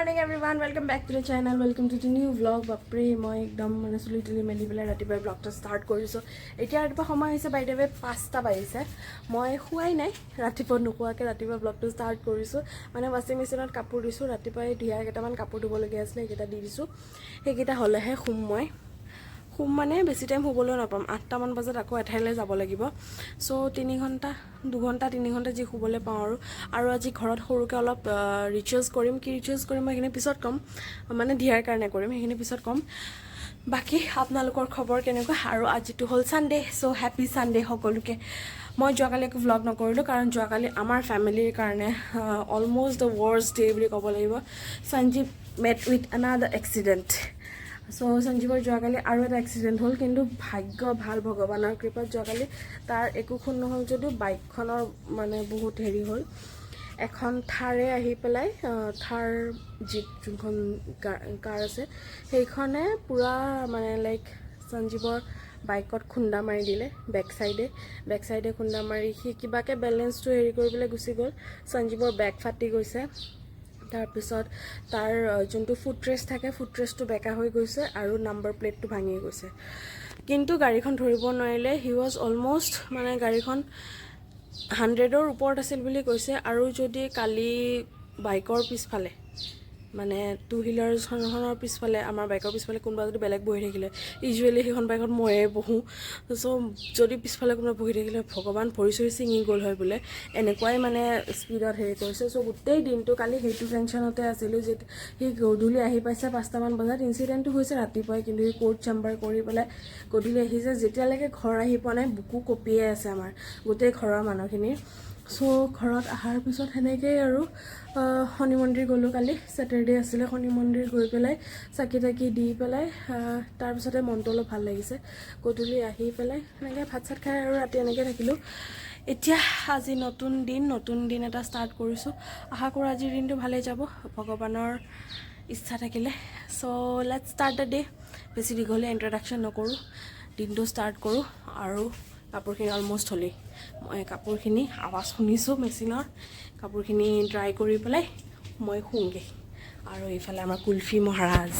Morning everyone, welcome back to the channel, welcome to the new vlog. বাপৰে, মই একদম মানে চুলি তুলি মেলি পেলাই ৰাতিপুৱাই ভ্লগটো ষ্টাৰ্ট কৰিছোঁ। এতিয়া ৰাতিপুৱা সময় হৈছে, বাই the ৱে, 5টা বাজিছে। মই শোৱাই নাই, ৰাতিপুৱা নোখোৱাকৈ ৰাতিপুৱা ভ্লগটো ষ্টাৰ্ট কৰিছোঁ। মানে ৱাশ্বিং মেচিনত কাপোৰ দিছোঁ, ৰাতিপুৱাই ধুনীয়া কেইটামান কাপোৰ ধুবলগীয়া আছিলে, সেইকেইটা দি দিছোঁ। সেইকেইটা হ'লেহে শুম মই। শুম মানে বেছি টাইম শুবলৈও নাপাম, 8টামান বজাত আকৌ এঠাইলৈ যাব লাগিব। চ' 3 ঘণ্টা, 2 ঘণ্টা, 3 ঘণ্টা যি শুবলৈ পাওঁ আৰু। আৰু আজি ঘৰত সৰুকৈ অলপ ৰিচুৱেলছ কৰিম। কি ৰিচুৱেলছ কৰিম মই সেইখিনি পিছত ক'ম, মানে দিয়াৰ কাৰণে কৰিম, সেইখিনি পিছত ক'ম। বাকী আপোনালোকৰ খবৰ কেনেকুৱা? আৰু আজিটো হ'ল ছানডে, চ' হেপী ছানডে সকলোকে। মই যোৱাকালি একো ভ্লগ নকৰিলোঁ, কাৰণ যোৱাকালি আমাৰ ফেমিলিৰ কাৰণে অলমষ্ট the worst day বুলি ক'ব লাগিব। Sanjeev met with another accident. So সঞ্জীৱৰ যোৱাকালি আৰু এটা এক্সিডেণ্ট হ'ল, কিন্তু ভাগ্য ভাল, ভগৱানৰ কৃপাত যোৱাকালি তাৰ একো খুন নহ'ল যদিও বাইকখনৰ মানে বহুত হেৰি হ'ল। এখন থাৰে আহি পেলাই, থাৰ জীপ যোনখন কাৰ আছে, সেইখনে পূৰা মানে লাইক সঞ্জীৱৰ বাইকত খুন্দা মাৰি দিলে বেক চাইডে। বেক চাইডে খুন্দা মাৰি সি কিবাকৈ বেলেঞ্চটো হেৰি কৰি পেলাই গুচি গ'ল। সঞ্জীৱৰ বেক ফাটি গৈছে। তাৰপিছত তাৰ যোনটো ফুটৰেষ্ট থাকে, ফুটৰেষ্টটো বেকা হৈ গৈছে আৰু নাম্বাৰ প্লেটটো ভাঙি গৈছে। কিন্তু গাড়ীখন ধৰিব নোৱাৰিলে। He was almost, মানে গাড়ীখন 100ৰ ওপৰত আছিল বুলি কৈছে। আৰু যদি কালি বাইকৰ পিছফালে, মানে টু হুইলাৰখনৰ পিছফালে, আমাৰ বাইকৰ পিছফালে কোনোবা যদি বেলেগ বহি থাকিলে, ইউজুৱেলি সেইখন বাইকত ময়ে বহোঁ, চ' যদি পিছফালে কোনোবা বহি থাকিলে, ভগৱান, ভৰি চৰি ছিঙি গ'ল হয় বোলে, এনেকুৱাই মানে স্পীডত হেৰি কৰিছে। চ' গোটেই দিনটো কালি সেইটো টেনশ্যনতে আছিলোঁ যে সি গধূলি আহি পাইছে 5টামান বজাত। ইনচিডেণ্টটো হৈছে ৰাতিপুৱাই, কিন্তু সি কোৰ্ট চেম্বাৰ কৰি পেলাই গধূলি আহিছে। যেতিয়ালৈকে ঘৰ আহি পোৱা নাই, বুকু কঁপিয়ে আছে আমাৰ গোটেই ঘৰৰ মানুহখিনিৰ। চ' ঘৰত অহাৰ পিছত সেনেকেই আৰু শনি মন্দিৰ গ'লোঁ। কালি ছেটাৰডে আছিলে। শনি মন্দিৰ গৈ পেলাই চাকি তাকি দি পেলাই তাৰপিছতে মনটো অলপ ভাল লাগিছে। গধূলি আহি পেলাই সেনেকৈ ভাত চাত খাই আৰু ৰাতি এনেকৈ থাকিলোঁ। এতিয়া আজি নতুন দিন, নতুন দিন এটা ষ্টাৰ্ট কৰিছোঁ। আশা কৰোঁ আজিৰ দিনটো ভালেই যাব, ভগৱানৰ ইচ্ছা থাকিলে। So let's start the day. বেছি দীঘলীয়া ইণ্ট্ৰডাকশ্যন নকৰোঁ, দিনটো ষ্টাৰ্ট কৰোঁ। আৰু কাপোৰখিনি অলমষ্ট হ'লেই, মই কাপোৰখিনি, আৱাজ শুনিছোঁ মেচিনৰ, কাপোৰখিনি ড্ৰাই কৰি পেলাই মই শুওঁগৈ। আৰু এইফালে আমাৰ কুলফি মহাৰাজ,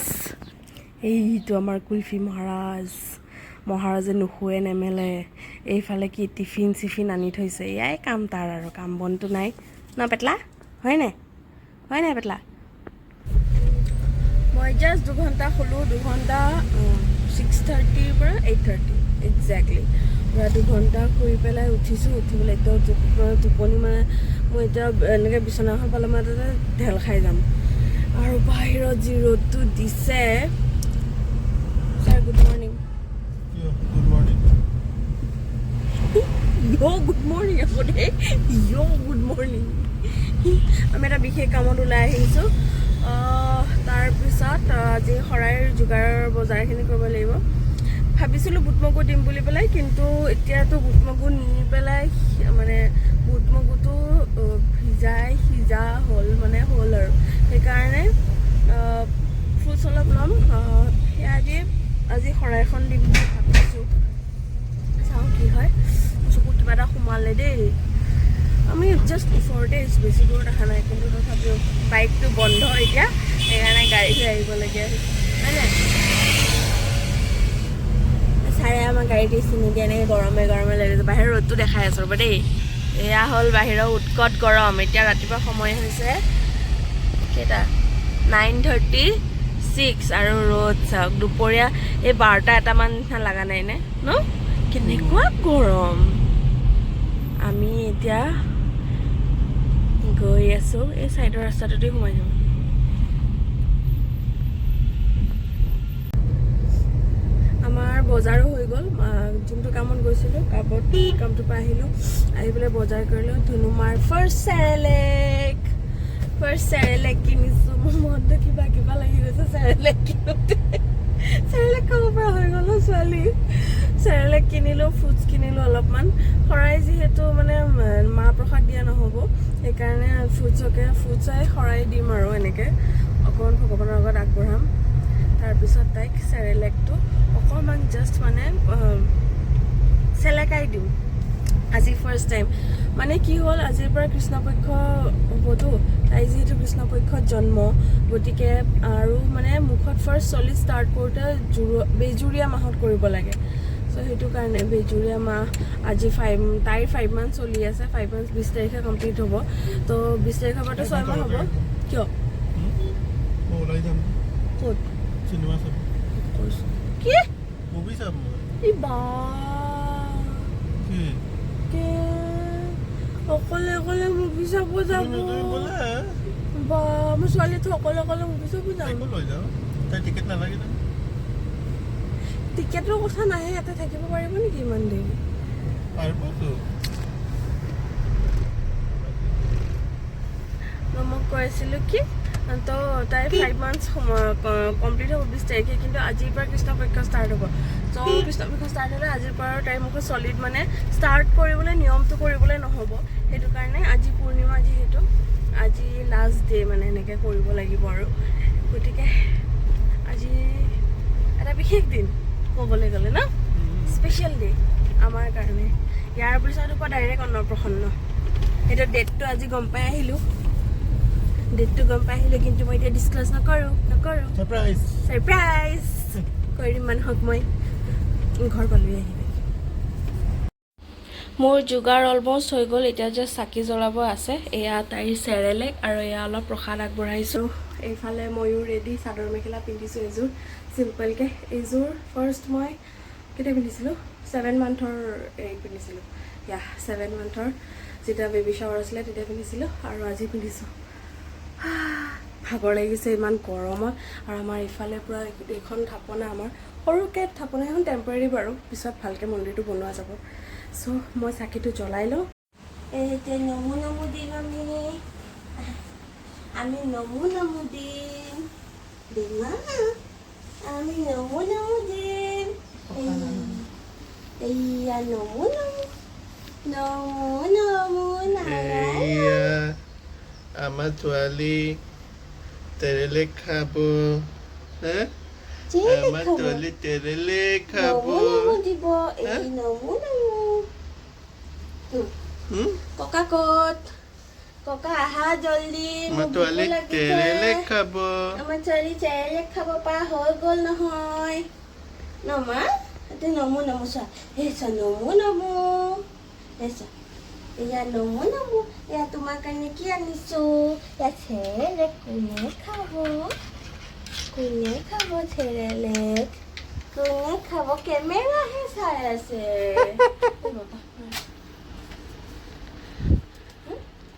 এইটো আমাৰ কুলফি মহাৰাজ। মহাৰাজে নুশুৱে নেমেলে। এইফালে কি টিফিন চিফিন আনি থৈছে, এয়াই কাম তাৰ, আৰু কাম বনটো নাই ন পেটলা? হয় নাই? হয় নাই পেটলা? মই জাষ্ট 2 ঘণ্টা শুলোঁ, 2 ঘণ্টা, 6:30ৰ পৰা 8:30 একজেক্টলি, পূৰা 2 ঘণ্টা শুই পেলাই উঠিছোঁ। উঠি পেলাই এতিয়াও টোপনি, মানে মই এতিয়া এনেকৈ বিচনাখন পালে মই তাতে ঢেল খাই যাম। আৰু বাহিৰত যি ৰ'দটো দিছে! Sir, good morning. Good morning. য়' গুড মৰ্ণিং আকৌ দেই, য়' গুড মৰ্ণিং। আমি এটা বিশেষ কামত ওলাই আহিছোঁ। তাৰপিছত আজি শৰাইৰ যোগাৰৰ বজাৰখিনি কৰিব লাগিব। ভাবিছিলোঁ বুট মগু দিম বুলি পেলাই, কিন্তু এতিয়াতো বুট মগু নি পেলাই, মানে বুট মগুটো ভিজাই সিজা হ'ল, মানে হ'ল আৰু, সেইকাৰণে ফ্ৰুটছ অলপ ল'ম। সেয়া দি আজি শৰাইখন দিম বুলি ভাবিছোঁ, চাওঁ কি হয়। চকুত কিবা এটা সোমালে দেই। আমি জাষ্ট ওচৰতে আহিছোঁ, বেছি দূৰত অহা নাই, কিন্তু তথাপিও বাইকটো বন্ধ এতিয়া, সেইকাৰণে গাড়ী লৈ আহিবলগীয়া হৈছে, হয় নাই? ছাৰে আমাৰ গাড়ীত এচি নিদিয়ে, এনেকৈ গৰমে গৰমে লাগি গৈছে। বাহিৰৰ ৰ'দটো দেখাই আছোঁ, ৰ'ব দেই। এয়া হ'ল বাহিৰৰ উৎকট গৰম। এতিয়া ৰাতিপুৱা সময় হৈছে কেইটা? 9:36 আৰু ৰ'দ চাওক। দুপৰীয়া এই 12টা এটামান নিচিনা লগা নাই নে ন? কেনেকুৱা গৰম! আমি এতিয়া গৈ আছোঁ, এই চাইডৰ ৰাস্তাটোতে সোমাই যাম। আমাৰ বজাৰো হৈ গ'ল। যোনটো কামত গৈছিলোঁ, কামটোৰ পৰা আহিলোঁ, আহি পেলাই বজাৰ কৰিলোঁ। ধুনুমাৰ ফাৰ্ষ্ট চেৰেলেক, ফাৰ্ষ্ট চেৰেলেক কিনিছোঁ। মোৰ মনটো কিবা কিবা লাগি গৈছে চেৰেলেক কিনোতে। চেৰেলেক খাব পৰা হৈ গ'ল ন ছোৱালী। চেৰেলেক কিনিলোঁ, ফ্ৰুটছ কিনিলোঁ অলপমান। শৰাই যিহেতু মানে মাহ প্ৰসাদ দিয়া নহ'ব, সেইকাৰণে ফ্ৰুটছকে শৰাই দিম আৰু এনেকৈ অকণমান ভগৱানৰ আগত আগবঢ়াম। তাৰপিছত তাইক চেৰেলেকটো অকণমান জাষ্ট মানে চেলেকাই দিম আজি ফাৰ্ষ্ট টাইম। মানে কি হ'ল, আজিৰ পৰা কৃষ্ণপক্ষ হ'বতো। তাই যিহেতু কৃষ্ণপক্ষত জন্ম, গতিকে আৰু মানে মুখত ফাৰ্ষ্ট চলিড ষ্টাৰ্ট কৰোঁতে বেজুৰীয়া মাহত কৰিব লাগে। চ' সেইটো কাৰণে বেজুৰীয়া মাহ আজি 5, তাইৰ 5 মান্থ চলি আছে। 5 মান্থ 20 তাৰিখে কমপ্লিট হ'ব। তো 20 তাৰিখৰ পৰাতো 6 মাহ হ'ব। কিয়? মই ওলাই যাম। ক'ত? চিনেমা চাব। কৈছোঁ কি? মুভি চাম মই। ই বা! কি? কে অকলে অকলে মুভি চাব যাব? তুমি বোলে। বা, মোৰ ছোৱালীটো অকলে অকলে মুভি চাব যাম? তাইকো লৈ যাওঁ, তাই টিকেট নালাগে ন। টিকেটৰ কথা নাহে, ইয়াতে থাকিব পাৰিব নেকি ইমান দেৰি? পাৰিবতো। মই কৈ আছিলোঁ কি, তো তাইৰ 5 মান্থছ কমপ্লিট হ'ব 20 তাৰিখে, কিন্তু আজিৰ পৰা কৃষ্ণপক্ষ ষ্টাৰ্ট হ'ব। চ' কৃষ্ণপক্ষ ষ্টাৰ্ট হ'লে আজিৰ পৰা তাইৰ মুখত চলিড মানে ষ্টাৰ্ট কৰিবলৈ, নিয়মটো কৰিবলৈ নহ'ব। সেইটো কাৰণে আজি পূৰ্ণিমা যিহেতু, আজি লাষ্ট ডে, মানে এনেকৈ কৰিব লাগিব আৰু। গতিকে আজি এটা বিশেষ দিন ক'বলৈ গ'লে ন, স্পেচিয়েল ডে আমাৰ কাৰণে। ইয়াৰ পিছত আকৌ ডাইৰেক্ট অন্নপ্ৰসন্ন। সেইটো ডেটটো আজি গম পাই আহিলোঁ, ডেটটো গম পাই আহিলোঁ, কিন্তু মই এতিয়া ডিছক্ল'জ নকৰোঁ, নকৰোঁ। ছাৰপ্ৰাইজ। ছাৰপ্ৰাইজ কৰি দিম মানুহক মই। ঘৰ পালোহি আহি। মোৰ যোগাৰ অলমষ্ট হৈ গ'ল, এতিয়া জাষ্ট চাকি জ্বলাব আছে। এয়া তাইৰ চেৰেলেক আৰু এয়া অলপ প্ৰসাদ আগবঢ়াইছোঁ। এইফালে ময়ো ৰেডি, চাদৰ মেখেলা পিন্ধিছোঁ এযোৰ চিম্পলকৈ। এইযোৰ ফাৰ্ষ্ট মই কেতিয়া পিন্ধিছিলোঁ? 7 মান্থৰ হেৰিত পিন্ধিছিলোঁ। ইয়া, 7 মান্থৰ যেতিয়া বেবী শ্বাৱাৰ আছিলে তেতিয়া পিন্ধিছিলোঁ আৰু আজি পিন্ধিছোঁ। ভাগৰ লাগিছে ইমান গৰমত। আৰু আমাৰ ইফালে পূৰা এইখন থাপনা, আমাৰ সৰুকৈ থাপনা এখন, টেম্পৰেৰী বাৰু, পিছত ভালকৈ মন্দিৰটো বনোৱা যাব। চ' মই চাকিটো জ্বলাই লওঁ। এতিয়া নমো নমো দিম আমি, আমি নমো নমো দিম, দিম না, আমি নমো নমো দিম। এইয়া নমো নমো নমো নমো নাৰায়ণ। এয়া আমাৰ ছোৱালী তেৰেলে খাব হে। আমাৰ ছোৱালী তেৰেলে খাব। নমো নমো দিব এই, নমো নমো। হুম? ককা ক'ত? ককা, আহা জল্দি। আমাৰ মোৰ ভোকো ছোৱালী লাগিছে। তেৰেলে খাব। আমাৰ ছোৱালী চেৰেলেক খাব পৰা হৈ গ'ল নহয় ন মা? এতিয়া নমো নমো চোৱা, এই চোৱা, নমো নমো, এই চোৱা, এয়া নমো নমো। এয়া তোমাৰ কাৰণে কি আনিছো? এয়া চেৰেলেক। কোনে খাব? কোনে খাব চেৰেলেক? কোনে খাব? কেমেৰাহে চাই আছে। ঐ বাবা। হুম?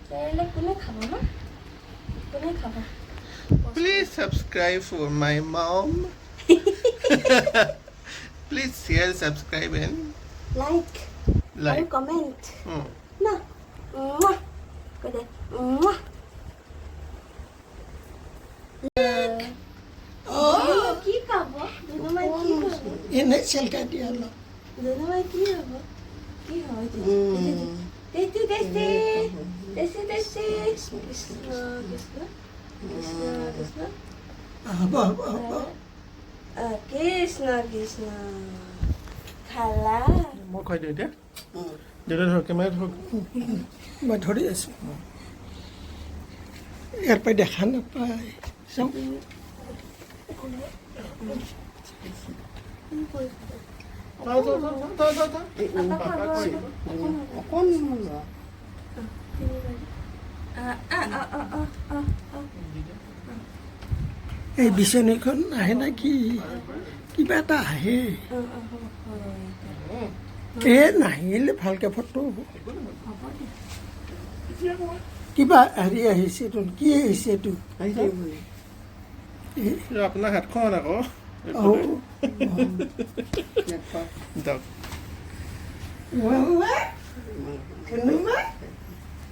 চেৰেলেক কোনে খাব মা? কোনে খাব? Please subscribe for my mom. Please share, subscribe and like আৰু like. Comment. না, মুৱা। কৈ দে, মুৱা। কি খাব দুনুমাই? কি খাব? এনেই চেলকা দিয়া অলপ। দুনুমাই কি হ'ব? কি হ'ব? Tasty, tasty, tasty, tasty. Krishna Krishna Krishna Krishna. হ'ব, হ'ব, হ'ব। কৃষ্ণ কৃষ্ণ। খালা? মই খুৱাই দিওঁ এতিয়া। দেউতা, ধৰক, কেমেৰা ধৰক। মই ধৰি আছোঁ, ইয়াৰ পৰা দেখা নাপায়, চাওঁ। থ, থ, থ, থ, থ, থ। পাপাক কৈ দিব। অকণমান। আহ আহ আহ আহ আহ আহ। এই বিচনীখন আহে নে কি, কিবা এটা আহে। এই নাহিলে ভালকে ফটো হ'ব। কিবা হেৰি আহিছে তোৰ, কি আহিছে এইটো? আহিছে? আপোনাৰ হাতখন আকৌ। অঁ। দিয়ক। চিনুমা,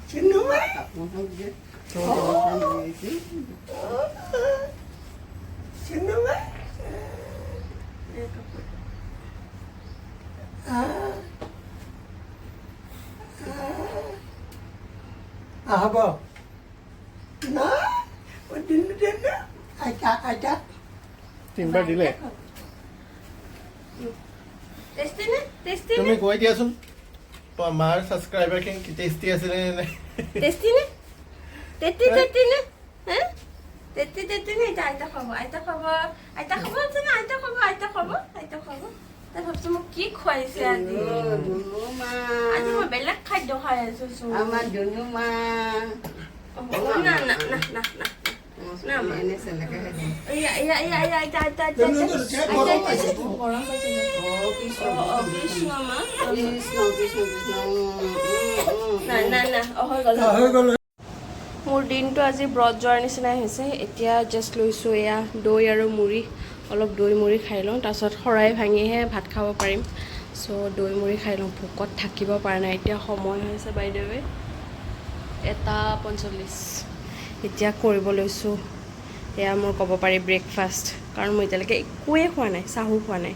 চিনুমা, চিনুমা। এই কাপোৰ। হ'ব না, দিন দিন, আইতা, আইতা। তিনিবাৰ দিলে। টেষ্টি নে? টেষ্টি নে? তুমি কৈ দিয়াচোন, মাৰ ছাবস্ক্ৰাইবাৰখিনি টেষ্টি আছিলে নে নাই? টেষ্টি নে? তেতি তেতি নে? হে, তেতি তেতি নে? এতিয়া আইতা খুৱাব, আইতা খুৱাব, আইতা খাব আছে না? আইতা খুৱাব, আইতা খুৱাব, আইতা খুৱাব। তাই ভাবছো মোক কি খুৱাইছে আজি। ধুনু মা। আজি মই বেলেগ খাদ্য খাই আছো চোন। আমাৰ ধুনু মা। না না না না না না মা। এনে চেলেকে খাই দিম। এয়া এয়া এয়া এয়া, আইতা আইতা আইতা আইতা আইতা, গৰম পাইছে। অ কৃষ্ণ। অ কৃষ্ণ মা। কৃষ্ণ কৃষ্ণ কৃষ্ণ। না না না, অ হৈ গ'ল। হৈ গ'ল। মোৰ দিনটো আজি ব্ৰত যোৱাৰ নিচিনাই হৈছে। এতিয়া জাষ্ট লৈছোঁ এয়া দৈ আৰু মুড়ি। অলপ দৈ মুড়ি খাই লওঁ, তাৰপিছত শৰাই ভাঙিহে ভাত খাব পাৰিম। চ' দৈ মুড়ি খাই লওঁ, ভোকত থাকিব পৰা নাই। এতিয়া সময় হৈছে বাই the ৱে 1:45। এতিয়া কৰিব লৈছোঁ এয়া মোৰ ক'ব পাৰি ব্ৰেকফাষ্ট, কাৰণ মই এতিয়ালৈকে একোৱেই খোৱা নাই, চাহো খোৱা নাই।